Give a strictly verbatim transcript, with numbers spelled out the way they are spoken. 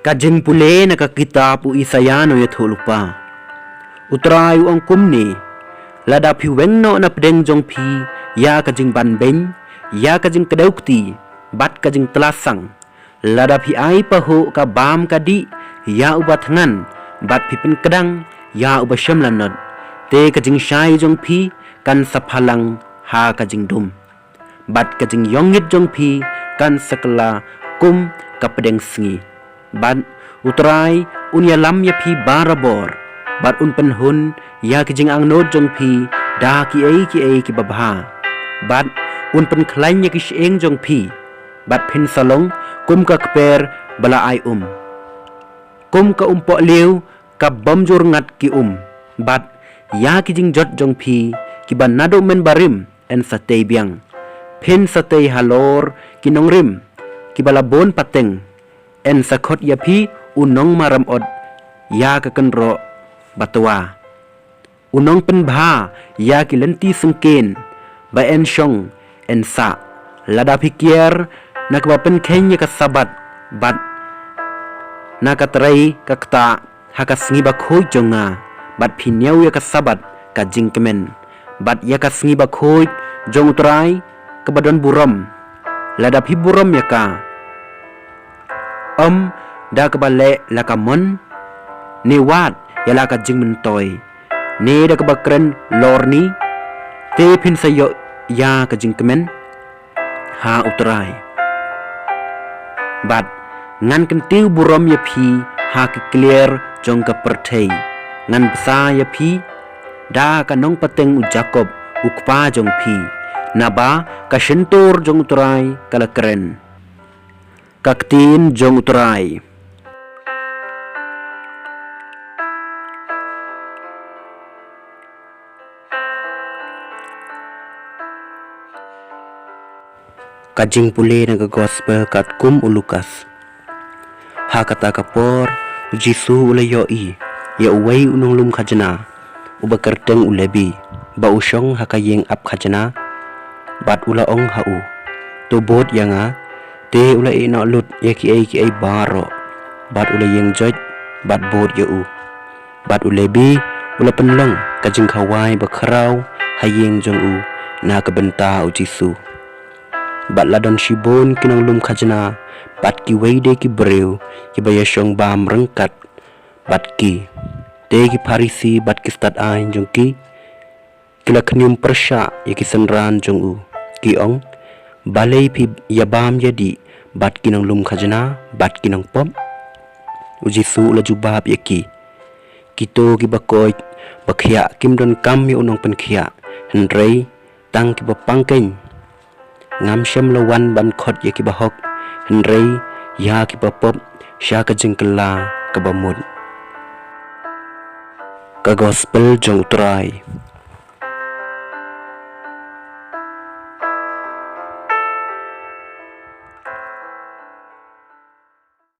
Ka jingpule na ka kitab u Isaïah Nongïathuhlypa. U Trai u ong kumne: Lada phi weng noh na pdeng jong phi ïa ka jingbanbeiñ, ïa ka jingkdew kti, bad ka jingtlasang, lada phi ai pahuh ka bam ka dih ïa uba thngan, bad phi pynkdang ïa uba shem lanot, te ka jingshai jong phi kan sa phalang ha ka jingdum, bad ka jingïongngit jong phi kan sa kylla kum ka pdeng sngi. Bad U Trai un ïalam ïa phi barabor, bad un pynhun ïa ki jingangnud jong phi da kiei kiei kiba bha, bad un pynkhlaiñ ïa ki shyieng jong phi, bad phin sa long kum ka kper ba la ai um, kum ka umpohliew ka bym ju rngat ki um, bad ïa ki jingjot jong phi kiba naduh mynbarim yn sa tei biang. Phin sa tei halor ki nongrim kiba la bun pateng. Yn sa khot ïa phi u nongmarem ot ïa ka kynroh ba twa, u nongpynbha ïa ki lynti syngkien, ba yn shong yn sah. Lada phi kiar na kaba pynkheiñ ïa ka Sabbath, bad na ka trei ka ktah ha ka sngi bakhuid jong nga, bad phi ñiew ïa ka Sabbath ka jingkmen, bad ïa ka sngi bakhuid jong U Trai kaba don burom, lada phi burom ïa ka, ym da kaba leh la ka mon, ne wat ïa la ka jingmyntoi, ne da kaba kren lorni, te phin sa ïoh ïa ka jingkmen ha U Trai. Bad ngan kyntiew burom ïa phi ha ki kliar jong ka pyrthei. Ngan bsa ïa phi da ka nongpateng u Jakob, u kpa jong phi, naba ka shyntur jong U Trai ka la kren. Ka ktien jong U Trai. Ka jingpule na ka Gospel katkum u Lukas. Ha kata ka por, u Jisu u la ïohi ïa uwei u nonglum khajna uba kyrteng u Lebi, ba u shong ha ka ïing ap khajna, bad u la ong ha u: To bud ïa nga. Te u la ïehnoh lut ïa kiei kiei baroh, bad u la ïeng joit bad bud ïa u. Bad u Lebi u la pynlong ka jingkhawai bakhraw ha ïing jong u na ka bynta u Jisu. Bad la don shibun ki nonglum khajna bad kiwei de ki briew kiba ïashong bam ryngkat bad ki. Te ki Pharisi bad ki stad aiñ jong ki, ki la khñium pyrshah ïa ki synran jong u, ki ong: Balei phi ïabam ïadih bad ki nonglum khajna bad ki nongpop? U Jisu u la jubab ïa ki: Kito kiba koit ba khiah kim donkam ïa u nongpynkhiah, hynrei tang kiba pang keiñ. Ngam shym la wan ban khot ïa kiba hok, hynrei ïa kiba pop sha ka jingkylla kaba mut. Ka Gospel jong U Trai.